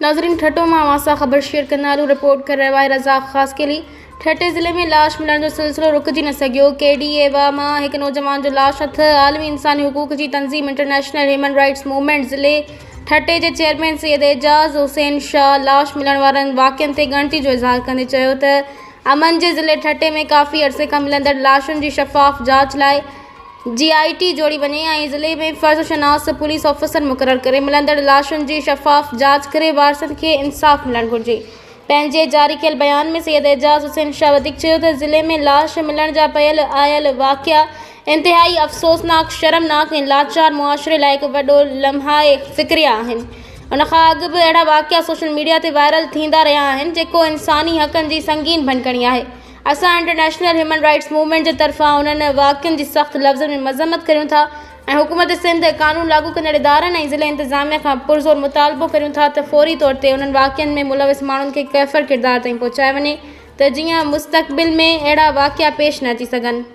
ناظرين ٺٽو مان اوهان سان خبر شيئر ڪندا هلون رپورٽ ڪري رهيو آهي رزاق خاصخيلي ٺٽي ضلعي ۾ لاش ملڻ جو سلسلو رڪجي نه سگهيو ڪي ڊي اي واء مان هڪ نوجوان جو لاش هٿ عالمي انساني حقوق جي تنظيم انٽرنيشنل هيومن رائٽس موومينٽ ضلعي ٺٽي جي چيئرمين سيد اعجاز حسين شاهه لاش ملڻ وارن واقعن تي ڳڻتي جو اظهار ڪندي چيو ته امن جي ضلعي ٺٽي ۾ ڪافي عرصي کان ملندڙ لاشن جي شفاف جاچ لاء جي آء ٽي جوڙي وڃي ۽ ضلعي ۾ فرض شناس پوليس آفيسر مقرر ڪري ملندڙ لاشن جي شفاف جاچ ڪري وارثن کي انصاف ملڻ گهرجي. پنهنجي جاري ڪيل بيان ۾ سيد اعجاز حسين شاهه وڌيڪ چيو ته ضلعي ۾ لاش ملڻ جا پيل آيل واقعا انتهائي افسوسناڪ، شرمناڪ ۽ لاچار معاشري لاء هڪ وڏو لمحه فڪريه آهن. ان کان اڳ به اهڙا واقعا سوشل ميڊيا تي وائرل ٿيندا رهيا آهن جيڪو انساني حقن جي سنگين ڀڃڪڙي آهي. اسان انٽرنيشنل هيومن رائٽس موومينٽ جي طرفان انهن واقعن جي سخت لفظن ۾ مذمت ڪريون ٿا ۽ حڪومت سنڌ، قانون لاڳو ڪندڙ ادارن ۽ ضلعي انتظاميا کان پرزور مطالبو ڪريون ٿا ته فوري طور تي انهن واقعن ۾ ملوث ماڻهن کي ڪيفر ڪردار تائين پهچايو وڃي ته جيئن مستقبل ۾ اهڙا واقعا پيش نه اچي سگهن.